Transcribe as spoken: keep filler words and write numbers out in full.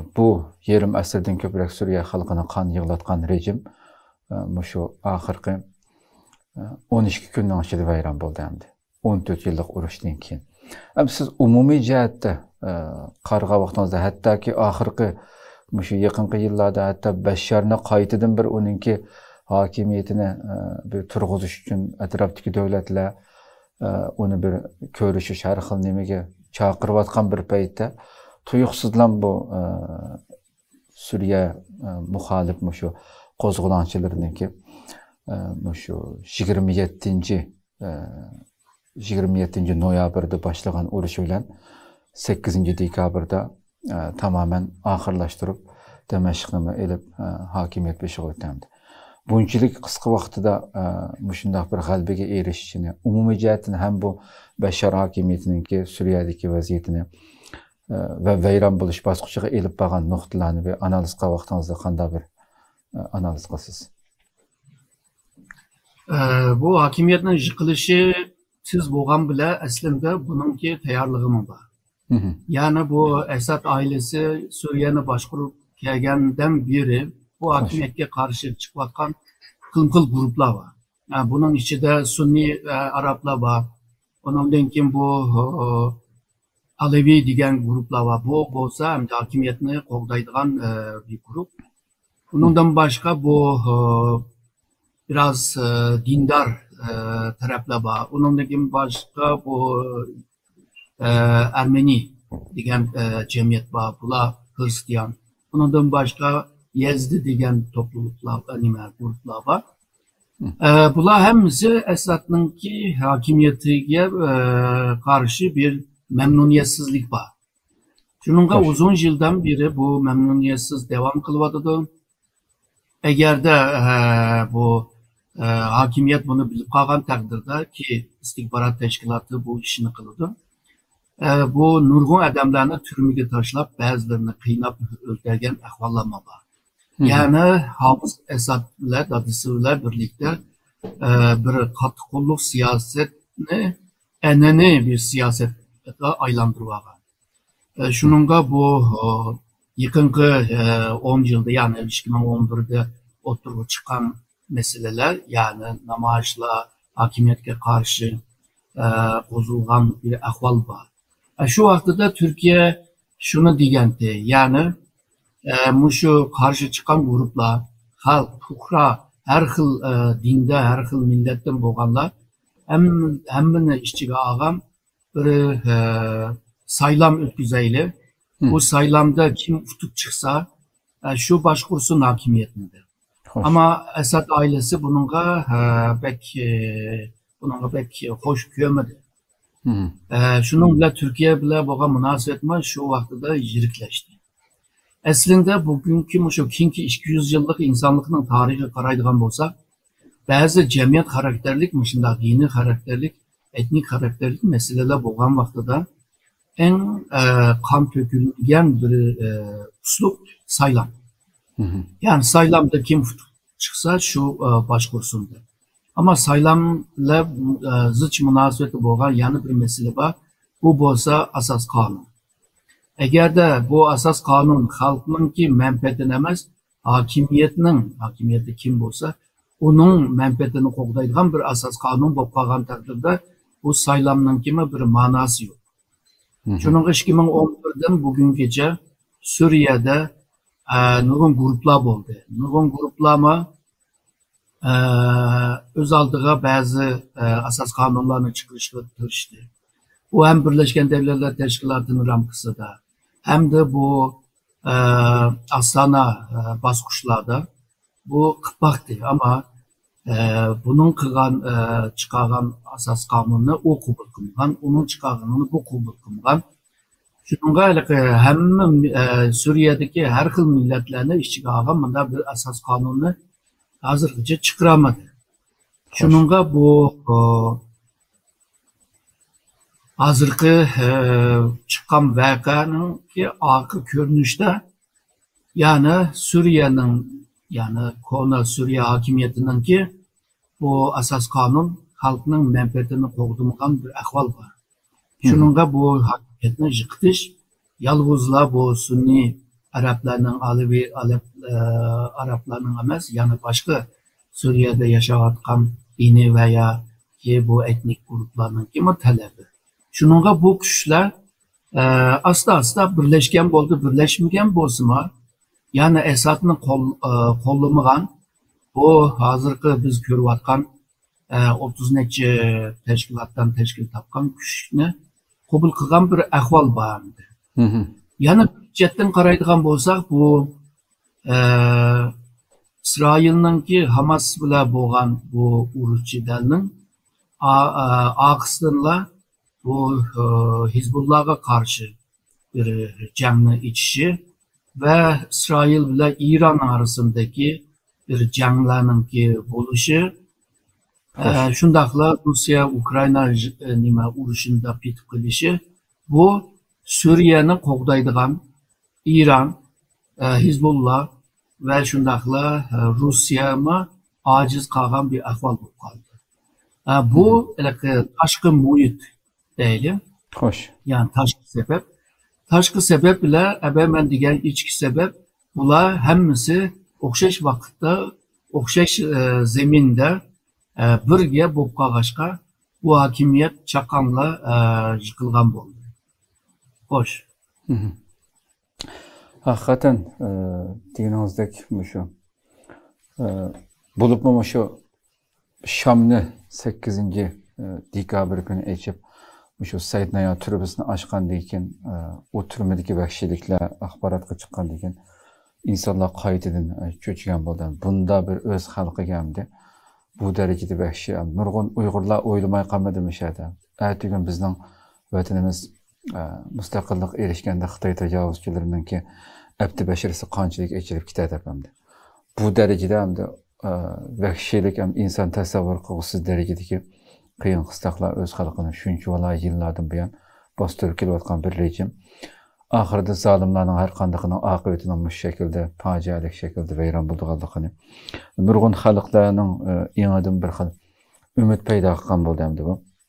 بۇ يېرىم ئەسىردىن كۆپرەك سۈرىيە خەلقىنى قان يىغلاتقان رېجىم، ئە، مۇشۇ ئاخىرقى، ئە، ئون ئىككى كۈننىڭ ئىچىدە ۋەيران بولدى ئەمدى. ئون تۆت يىللىق ئۇرۇشتىن كېيىن. ئەمدى سىز ئومۇمىي جەھەتتە، ئە، قارىغان ۋاقتىڭىزدا، ھەتتاكى ئاخىرقى مۇشۇ يېقىنقى يىللاردا ھەتتا بەششارنى قايتىدىن بىر ئۇنىڭكى ھاكىمىيىتىنى، ئە، بىر تۇرغۇزۇش ئۈچۈن ئەتراپتىكى دۆلەتلەر، ئە، ئۇنى بىر كۆرۈشۈش، ھەر خىل نېمىگە چاقىرىۋاتقان بىر پەيتتە، تۇيۇقسىزلا بۇ، ئە، سۈرىيە، ئە، مۇخالىپ مۇشۇ قوزغىلاڭچىلىرىنىڭكى، ئە، مۇشۇ يىگىرمە يەتتىنچى، ئە، يىگىرمە يەتتىنچى نويابىردا باشلىغان ئۇرۇشى بىلەن سەككىزىنچى دېكابىردا، ئە، تامامەن ئاخىرلاشتۇرۇپ، دىمەشقنىمۇ ئېلىپ، ئە، ھاكىمىيەت بېشىغا ئۆتەمدى. بۇنچىلىك قىسقا ۋاقتىدا، ئە، مۇشۇنداق بىر غەلىبىگە ئېرىشىشىنى، ئومۇمىي جەھەتتىن ھەم بۇ بەششار ھاكىمىيىتىنىڭكى سۈرىيەدىكى ۋەزىيىتىنى، ئە، ۋە ۋەيران بولۇش باسقۇچىغا ئېلىپ بارغان نۇقتىلارنى بىر ئانالىز قىلغان ۋاقتىڭىزدا قانداق بىر، ئە، ئانالىز قىلىسىز؟ ئە، بۇ ھاكىمىيەتنىڭ يىقىلىشى تېز بولغان بىلەن ئەسلىندە بۇنىڭكى تەييارلىقىمۇ بار. مهم. يەنى بۇ ئەسەد ئائىلىسى سۈرىيەنى باشقۇرۇپ كەلگەندىن بېرى بۇ خوش. ھاكىمىيەتكە قارشى چىقىۋاتقان خىلمۇخىل گۇرۇپپىلار بار. ئە، بۇنىڭ ئىچىدە سۈننىي، ئە، ئەرەبلەر بار. ئۇنىڭدىن كېيىن بۇ، ئە، ئەلەۋى دېگەن گۇرۇپپىلار بار. بۇ بولسا ئەمدى ھاكىمىيەتنى قوغدايدىغان، ئە، بىر گۇرۇپ. ئۇنىڭدىن باشقا بۇ، ئە، بىراز، ئە، دىندار، ئە، تەرەپلەر بار. ئۇنىڭدىن كېيىن باشقا بۇ، ئە، ئەرمېنى دېگەن، ئە، جەمئىيەت بار. بۇلار خرىستىيان. ئۇنىڭدىن باشقا يەزدى دېگەن توپلۇلۇقلار، ئە، نېمە، گۇرۇپپىلار بار. ئە، بۇلار ھەممىسى ئەسەدنىڭكى ھاكىمىيىتىگە، ئە، قارشى بىر مەمنۇنىيەتسىزلىك بار. شۇنىڭغا خوش. ئۇزۇن يىلدىن بېرى بۇ مەمنۇنىيەتسىز داۋام قىلىۋاتىدۇ. ئەگەردە، ئە، بۇ، ئە، ھاكىمىيەت بۇنى بىلىپ قالغان تەقدىردە، كى ئىستىخبارات تەشكىلاتى بۇ ئىشنى قىلىدۇ. ئە، بۇ نۇرغۇن ئادەملەرنى تۈرمىگە تاشلاپ، بەزىلىرىنى قىيناپ ئۆلتۈرگەن ئەھۋاللارمۇ بار. مم. يەنى ھاپىز ئەسەد بىلەن دادىسى بىلەن بىرلىكتە، ئە، بىر قاتتىق قوللۇق سىياسەتنى ئەنئەنىۋى بىر سىياسەتكە ئايلاندۇرۇۋالغان. ئە، شۇنىڭغا بۇ، ئە، يېقىنقى، ئە، ئون يىلدا، يەنى ئىككى مىڭ ئون بىردە ئوتتۇرىغا چىققان مەسىلىلەر، يەنى نامايىشلار، ھاكىمىيەتكە قارشى، ئە، قوزغىلىدىغان بىر ئەھۋال بار. ئە، شۇ ۋاقتىدا تۈركىيە شۇنى دېگەنتى، يەنى، ئە، مۇشۇ قارشى چىققان گۇرۇپپىلار، خەلق، پۇقرا، ھەر خىل، ئە، دىندا، ھەر خىل مىللەتتىن بولغانلار ھەم-، ھەممىنى ئىچىگە ئالغان بىر، ئە، سايلام ئۆتكۈزەيلى. مم. بۇ سايلامدا كىم ئۇتۇپ چىقسا، ئە، شۇ باشقۇرسۇن ھاكىمىيەتنى دەپ. خوش. ئەمما ئەسەد ئائىلىسى بۇنىڭغا، ئە، بەك، ئە، بۇنىڭغا بەك خوش كۆرمىدى. مم. ئە، شۇنىڭ بىلەن تۈركىيە بىلەن بولغان مۇناسىۋەتمۇ شۇ ۋاقتىدا يىرىكلەشتى. ئەسلىندە بۈگۈنكى مۇشۇ كېيىنكى ئىككى يۈز يىللىق ئىنسانلىقنىڭ تارىخىغا قارايدىغان بولساق، بەزى جەمئىيەت خاراكتېرلىك، مۇشۇنداق دىنىي خاراكتېرلىك، ئېتنىك خاراكتېرلىك مەسىلىلەر بولغان ۋاقتىدا ئەڭ، ئە، قان تۆكۈلگەن بىر، ئە، ئۇسلۇب سايلام. مم. يەنى سايلامدا كىم ئۇتۇپ چىقسا، شۇ، ئە، باشقۇرسۇن دەپ. ئەمما سايلام بىلەن، ئە، زىچ مۇناسىۋەتلىك بولغان يەنە بىر مەسىلە بار. بۇ بولسا ئاساس قانۇن. ئەگەردە بۇ ئاساس قانۇن خەلقنىڭكى مەنپەئەتىنى ئەمەس، ھاكىمىيەتنىڭ، ھاكىمىيەتتە كىم بولسا، ئۇنىڭ مەنپەئەتىنى قوغدايدىغان بىر ئاساس قانۇن بولۇپ قالغان تەقدىردە، بۇ سايلامنىڭكىمۇ بىر ماناسى يوق. مم. شۇنىڭغا ئىككى مىڭ ئون بىردىن بۈگۈنگىچە سۈرىيەدە، ئە، نۇرغۇن گۇرۇپپىلار بولدى. نۇرغۇن گۇرۇپپىلارمۇ ئە، ئۆز ئالدىغا بەزى، ئە، ئاساس قانۇنلارنى چىقىرىشقا تىرىشتى. بۇ ھەم بىرلەشكەن دۆلەتلەر تەشكىلاتىنىڭ رامكىسىدا، ھەمدە بۇ، ئە، ئاستانا، ئە، باسقۇچلاردا بۇ قىلىپ باقتى. ئەمما، ئە، بۇنىڭ قىلغان، ئە، چىقارغان ئاساس قانۇننى ئۇ قوبۇل قىلمىغان، ئۇنىڭ چىقارغىنىنى بۇ قوبۇل قىلمىغان. شۇنىڭغا ھېلىقى ھەممە، ئە، سۈرىيەدىكى ھەر خىل مىللەتلەرنى ئىچىگە ئالغان مۇنداق بىر ئاساس قانۇننى ھازىرغىچە چىقىرالمىدى. خوش. شۇنىڭغا بۇ، ئۇ، ھازىرقى، ئە، چىققان ۋەقەنىڭكى ئارقا كۆرۈنۈشتە، يەنى سۈرىيەنىڭ، يەنى كونا سۈرىيە ھاكىمىيىتىنىڭكى بۇ ئاساس قانۇن خەلقنىڭ مەنپەئەتىنى قوغدىمىغان بىر ئەھۋال بار. مم. شۇنىڭغا بۇ ھاكىمىيەتنى يىقىتىش، يالغۇزلا بۇ سۈننىي، ئەرەبلەرنىڭ، ئالېۋى ئەرەب، ئە، ئەرەبلەرنىڭ ئەمەس، يەنە باشقا سۈرىيەدە ياشاۋاتقان دىنىي ۋە ياكى بۇ ئېتنىك گۇرۇپلارنىڭكىمۇ تەلىپى. شۇنىڭغا بۇ كۈچلەر، ئە، ئاستا-ئاستا بىرلەشكەن بولدى، بىرلەشمىگەن بولسىمۇ، يەنى ئەسەدنى قول-، ئە، قوللىمىغان بۇ ھازىرقى بىز كۆرۈۋاتقان، ئە، ئوتتۇز نەچچە تەشكىلاتتىن تەشكىل تاپقان كۈچنى قوبۇل قىلغان بىر ئەھۋال بار ئەمدى. مهم. يەنە بىر جەھەتتىن قارايدىغان بولساق، بۇ، ئە، ئىسرائىلنىڭكى ھاماس بىلەن بولغان بۇ ئۇرۇش جېدەلنىڭ ئا-، ئا-، ئارقىسىدىنلا بۇ، ئە، ھىزبۇللاغا قارشى بىر جەڭنى ئېچىشى ۋە ئىسرائىل بىلەن ئىران ئارىسىدىكى بىر جەڭلەرنىڭكى بولۇشى، ئە، شۇنداقلا روسىيە ئۇكرائىنا ژ-، ئە، نېمە ئۇرۇشىدا پېتىپ قېلىشى، بۇ سۈرىيەنى قوغدايدىغان ئىران، ئە، ھىزبۇللا ۋە شۇنداقلا، ئە، روسىيەمۇ ئاجىز قالغان بىر ئەھۋال بولۇپ قالدى. ئە، بۇ ھېلىقى تاشقى مۇھىت دەيلى. خوش. يەنى تاشقى سەۋەب. تاشقى سەۋەب بىلەن ئەمەلىي دېگەن ئىچكى سەۋەب، بۇلار ھەممىسى ئوخشاش ۋاقىتتا، ئوخشاش، ئە، زېمىندا، ئە، بىرگە بولۇپ قالغاچقا، بۇ ھاكىمىيەت چاققانلا، ئە، يىقىلغان بولدى. خوش. مهم. ھەقىقەتەن، ئە، دېگىنىڭىزدەك مۇشۇ، ئە، بولۇپمۇ مۇشۇ شامنى سەككىزىنچى، ئە، دېكابىر كۈنى ئېچىپ، مۇشۇ سەيدنايا تۈرمىسىنى ئاچقاندىن كېيىن، ئە، ئۇ تۈرمىدىكى ۋەھشىيلىكلەر ئاخباراتقا چىققاندىن كېيىن، ئىنسانلار قايتىدىن، ئە، چۆچۈگەن بولدى. بۇندا بىر ئۆز خەلقىگە ئەمدى بۇ دەرىجىدە ۋەھشىي، نۇرغۇن ئۇيغۇرلار ئويلىماي قالمىدىمۇ شۇ يەردە؟ ئەتىگۈن بىزنىڭ ۋەتىنىمىز، ئە، مۇستەقىللىققا ئېرىشكەندە خىتاي تاجاۋۇزچىلىرىنىڭكى ئەپتى بەشىرىسى قانچىلىك ئېچىلىپ كېتەر دەپ ئەمدى. بۇ دەرىجىدە ئەمدى، ئە، ۋەھشىيلىك ھەم ئىنسان تەسەۋۋۇر قىلغۇسىز دەرىجىدىكى قىيىن قىستاقلار ئۆز خەلقىنى شۇنچىۋالا يىللاردىن بۇيان باستۇرۇپ كېلىۋاتقان بىر رېجىم. ئاخىرىدا زالىملارنىڭ ھەر قاندىقىنىڭ ئاقىۋىتىنىڭ مۇشۇ شەكىلدە، پاجىئەلىك شەكىلدە ۋەيران بولىدىغانلىقىنى، نۇرغۇن خەلقلەرنىڭ، ئە، ئېڭىدىن بىر خىل ئۈمىد پەيدا قىلغان بولدى ئەمدى بۇ.